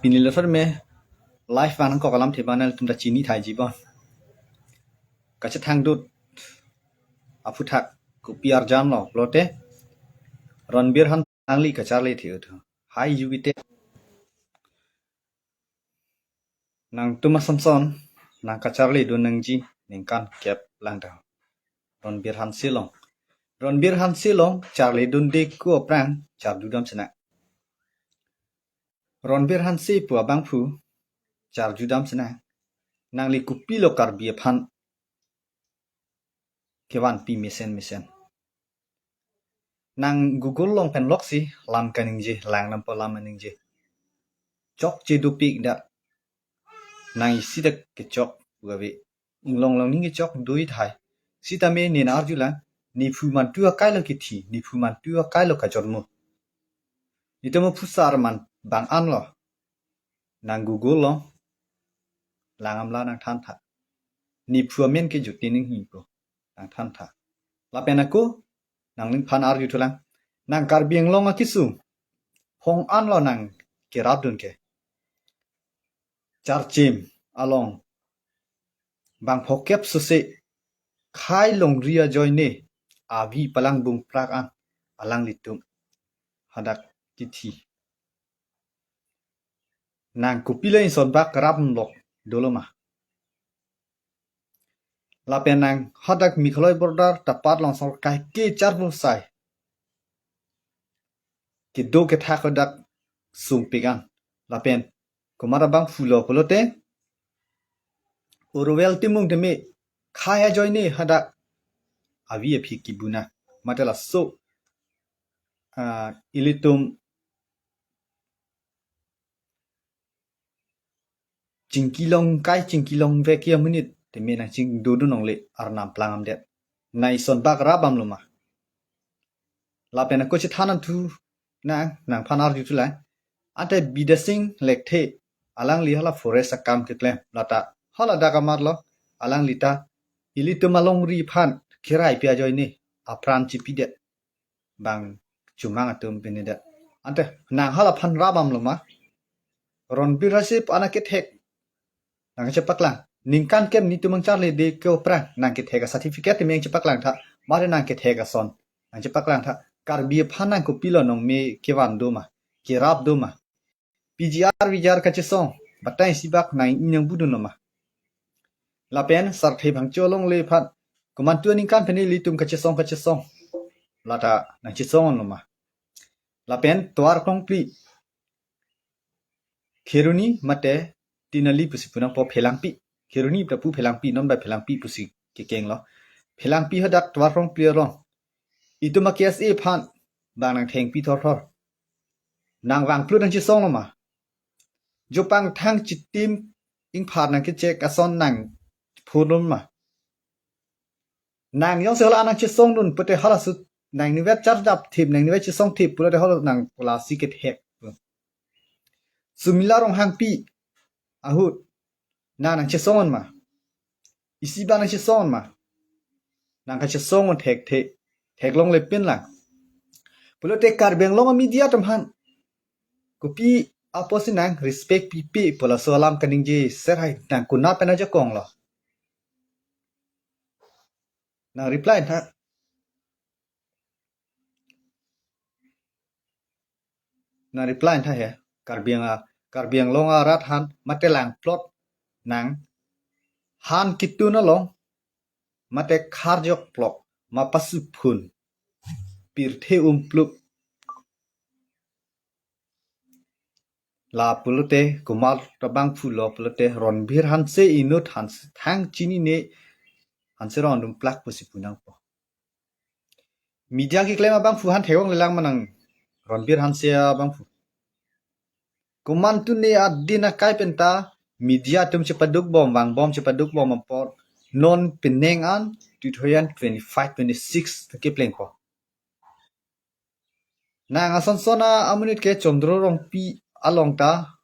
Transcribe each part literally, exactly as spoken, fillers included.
Pini lo sar me live vang nangkok alamthe abang nangtum ta chini thai ji bon. Kachethang dut aphuthak kopi arjan lo pulote Ronbir Hanse nangli kacharli thi uthu. Hai jubite. Nangtum asonson nangkacharli dun nangji ningkan kep lang ta. Ronbir Hanse along. Ronbir Hanse along charli dunde ko aphrang charjudam sena. Ronbir Hanse pu abangphu charjudam sena. Nangli kopilo Karbi aphan kevanpi mesen mesen. Nang Google along pen loksi lam kaningje, lang nampo lam kaningje. Chokche dopik da. Nang isi dak kechok gavi. Inglong along ning kechok dui thai. Sitame ne arjulang, nephu mantu akai lo kithi, nephu mantu akai lo kajormo. Nitamo phusar man bang an lo. Nang Google along lang amla nangthan tha. Nephu amen ke Jyotining Enghi ko. Nangthan tha. Lapen ako nangliphan arju thulang. Nang Karbi Anglong akesung hong an lo nang kerap dun ke. Charchim along bang phokep suse khai longri ajoine avi palang bung prak an alanglitum hadak kithi. Nang kopilo ison bak rap lok dolo ma. Lapen nang hadak Meghalaya border tapat longsor kaike charvo sai. Kedo kethak hadak sungpik an. Lapen komat abangphu lo pulote Orwell Timung teme khai ajoine hadak avi aphi kibuna. Mate laso ah, ilitum chingki long kai chingki long vek ya minute teme nang chingdodun longle arnam plang amdet. Nang ison bak rap am lo ma. Lapen ako chethan an thu nang nangphan arju thulang. Ante Bidya Sing Lekthe alangli hala forest akam keklem lata hala dak amar lo alangli ta ilitum alongri aphan kerai pi ajoine apran chipidet. Bang chumang atum pini da. Ante nang halaphan rap am lo ma. Ronbir Hanse anak kethek. Nang chepaklang. Ningkan kem netum nangcharli de ke aphrang. Nang kethek a certificate me nang chepaklang tha. Mari nang kethek ason. Nang chepaklang tha. Karbi aphan nang kopilo nong me kevan do ma. Kerap do ma. P G R V G R kachesong, batai sibak nang inang budun lo ma. Lapen sarthe bhangcho longle aphan, komantu aningkan pen ilitum kachesong kachesong. Lata nang chesong lo ma. Lapen tovar kongpli. Kheroni mate Tinali pusi punang po Phelangpi. Kheroni ta pu Phelangpi, non bai Phelangpi pusi kekeng lo. Phelangpi hadak tovar kongpli along. Itum a K S A aphan bang nang thengpi thor thor. Nang vangplut nang chesong lo ma. Jopang thang chitim ingphar nang kechek ason nang phun lo ma. Nang jongsi hala nang chesong dun pute hala sut nang nivet charjap thip nang nivet chesong thip pulote hala nang pula si kethek. Sumila Ronghangpi ahut nang nang chesong an ma. Isi ba nang chesong an ma. Nang kachesong an thek thek. Theklongle pin lang. Pulote Karbi Anglong media atum aphan kopi apotsi nang respect pipe pu laso alam kaningje ser hai nang konat pen ajakong lo. Nang reply tha. Nang reply tha he. Karbi Ang-, Karbi Anglong arat aphan mate lang plot nang han kitun along mate kharjok plok ma pasu phun pirthe umpluk. La pulote komat abangphu lo pulote Ronbir Hanse inut Hanse thang chinine Hanse rong dum plak pusi punang po. Media keklem abangphu aphan thek-ong lelang ma nang Ronbir Hanse abangphu. Komantu ne adin akai penta media atum chepaduk bom vangbom chepaduk bom apor non penang an two thousand twenty-five twenty-six kepleng ko. Nang asonson amonit ke Chandra Rongpi along ta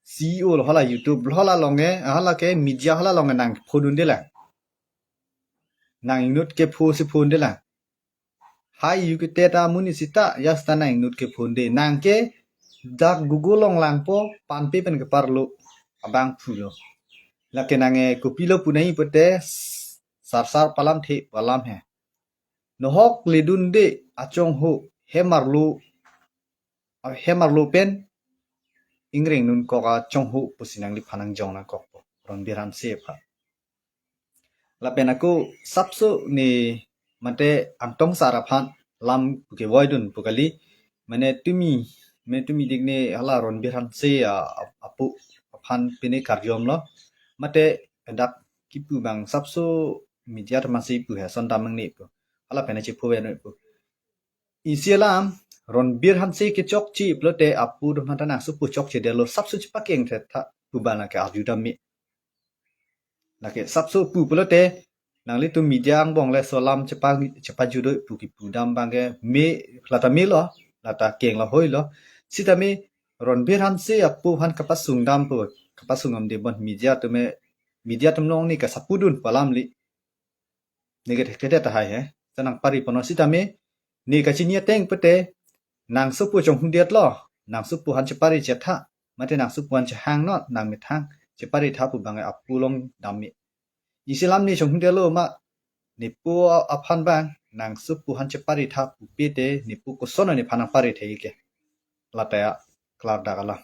C E O lo hala YouTube lo hala longe hala ke media hala longe nang phone unde lang. Nang inut ke pho si phone de lang. Hai yu ke teta amonit sita yasta nang inut ke phone de. Nang ke dak Google along langpo, panpe pen keparlo abang pulo. Lake nang e kopilo pu nangji pute, sarsar palamthe pu alam he. Nohok ledunde achongho, hem arlo, hem arlo pen ingreng nun kok achongho pusi nangliphan nangjong nangkokpo, Ronbir Hanse aphan. Lapen ako sapso ne mate Angtong sar aphan lam pu kevoidun pu kali, mane tumi, mane tumi dik ne hala Ronbir Hanse a, apu aphan pine karjomlo, mate dak kipu abang sapso media teman si pu he, son damang ne pu. Hala pen chepho ven pu. Isi alam, Ronbir Hanse kechokche pulote apu atum aphan ta nangsopo chokchedetlo, sapso chepakeng tha pu abang lake arju dam me. Lake sapso pu pulote nanglitum media angbong le so alam chepa, chepajudoi pu kipu dam abang ke me, lata melo, lata keng la hoilo. Sitame Ronbir Hanse apu aphan kapasung dam pu, kapasung damde bon media atum e, media atum along ne kasapudun pu alam li. Ne ke thekthe tahai he, ta nangpari ponlo sitame, ne kachini ateng pute, nangsopo chonghudetlo, nangsopo aphan chepari chetha, mate nangsopo aphan chehang non, nangmethang chepari tha pu abang apu along dam me. Isi alam ne chonghudetlo ma, nepo aphan abang, nangsopo aphan chepari tha pupe te, nepo koson nephan nangpari the ke. Lata ya, klardak alam.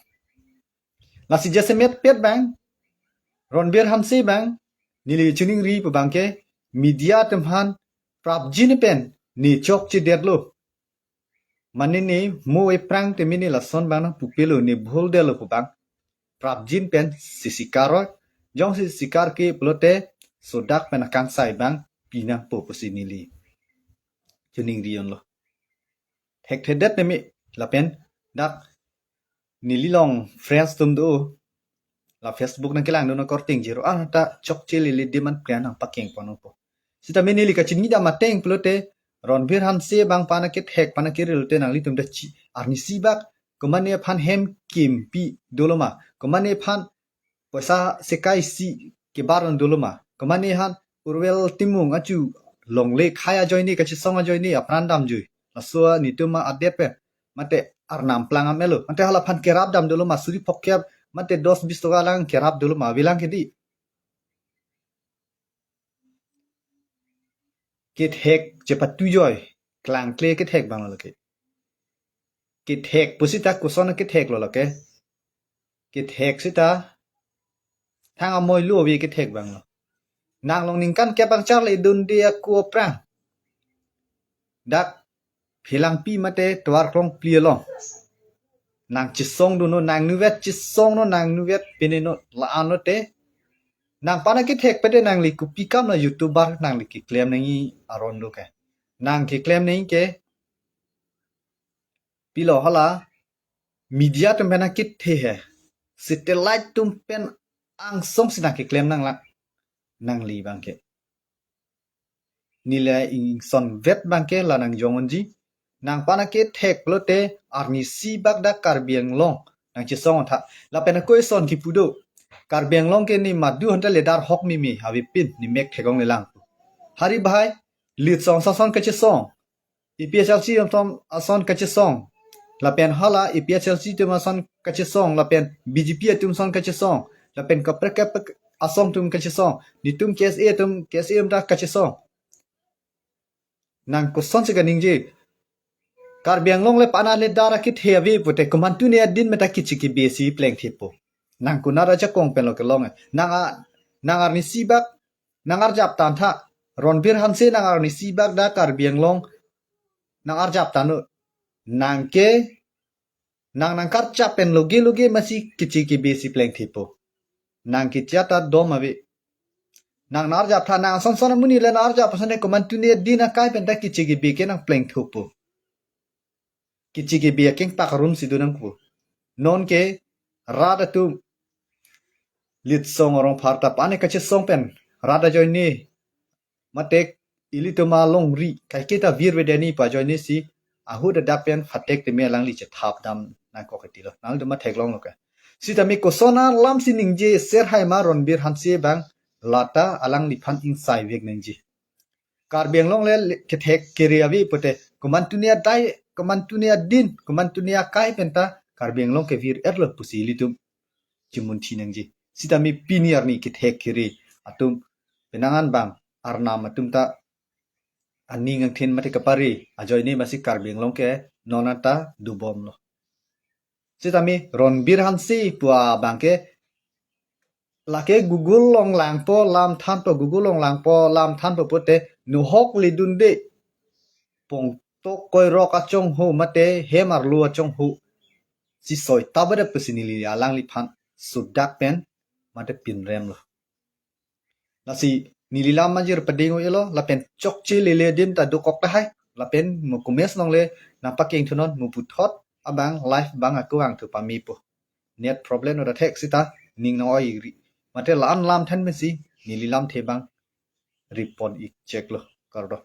Lasi jasemet pet abang, Ronbir Hanse abang, neli chiningri pu abang ke, media atum aphan prapjin pen ne chokchedetlo. Mane ne mo eprang te mene lason abang nangpupelo, ne bhuldetlo pu abang prapjin pen si sikar oi, jongsi sikar ke pulote sodak pen akangsai abang pinangpo pusi neli chiningri onlo. Thekthedet ne me lapen dak neli along friends atum do, la Facebook nangkelangdun akorte ingjir, ah, ta chokche lele de man plan nangpakeng ponpo. Sitame neli kachini dam ateng pulote, Ronbir Hanse abang aphan akethek aphan akerel te nanglitum ta chi, arnisi bak, komatne aphan hem kimpi dolo ma, komatne aphan poisa sekai isi kebar dolo ma, komatne aphan Urvel Timung achu longle khai ajoine, kachesong ajoine apran damjui. Laso netum adet pen mate arnam plang amelo. Mate hala aphan kerap dam dolo ma, suri phokep mate dos bis toka lang kerap dolo ma, avelang ke dei. Kethek chepatujoi, klangkle kethek abang lo ke. Kethek pusita koson kethek lo lo ke. Kethek sita thang amoi lo ave kethek abang lo. Nang along ningkan kep angchar le dunde ako aphrang, dak Phelangpi mate tovar klong pli along nang chesongdun non, nang nuvet chesong non, nang nuvet pine non, la-an lote nang aphan akethek pete nangli kopi kam na YouTuber nangli keklem nangji aron do ke. Nang keklem nangji ke pilo, hala media atum pen akethe he, satellite atum pen angsong si nang keklem nanglang, nangli abang ke. Neli ingson vet abang ke la nangjong unji. Nang aphan akethek lote arnisi bak dak Karbi Anglong nang chesong tha. Lapen ako eson kipu do, Karbi Anglong ke ne madu hanta ledar hok mimi, avepin ne mek thekong lelang. Hari bahai, Litsong ason kachesong, APHLC atum ason kachesong, lapen hala APHLC atum ason kachesong, lapen BJP atum ason kachesong, lapen kaprek kaprek asong atum kachesong, netum KSA atum, KSA atum ta kachesong. Nang kosonsi kaningje? Karbi Anglong le pana ledar akethe ave pute komantu ne adin meta kichi kibe si plengthepo. Nang konat ajakong pen lo kelong e. Nang a, nang arnisi bak nang arjap tangtha. Ronbir Hanse nang arnisi bak dak Karbi Anglong nang arjap tangnon. Nang ke, nang nangkarjap pen loge loge masi kichi kibe si plengthepo. Nang kicha ta dom ave. Nang nang arjap tha, nang ason son amonit le nang arjap ason ne komantu ne adin akai pen ta kichi kibe ke nang plengthupo. Kichi kibe akeng pak arum si do nangpo. Non ke rat atum Litsong arong pharta pane kachesong pen rat ajoine mate ilitum alongri kaiketa virvedetji pu ajoine si ahut adap pen phatek teme alangli chethap dam nangkok tilo. Nangtum theklong lo ke. Sitame koson alam si ningje ser hai ma Ronbir Hanse abang, lata alangliphan ingsai vek nangji. Karbi Anglong le kethek kere ave pute komantu ne adai, komantu ne adin, komantu ne akai pen ta Karbi Anglong ke vir-etlo pusi ilitum chimunthi nangji. Sitame pini arni kethek kere atum penang an bang arnam atum ta aning angthin mate kapare ajoine masi Karbi Anglong ke non anta dobomlo. Sitame Ronbir Hanse pu abang ke lake Google along langpo lam thanpo, Google along langpo lam thanpo pute nohok ledunde pongtok koirok achongho mate hem arlo achongho si soi tabadet pusi neli alangliphan sudak pen mate pinremlo. Lasi neli lam majir pading o-elo lapen chokche lele adim ta dokok tahai lapen mo comments along le nangpakeng thunon, mo puthot abang live bang ako angthu pamepo. Net problem no da thek sita ning nang-oi ri. Mate la-an lam than pensi neli lamthe bang rip pon ik cheklo, kardom.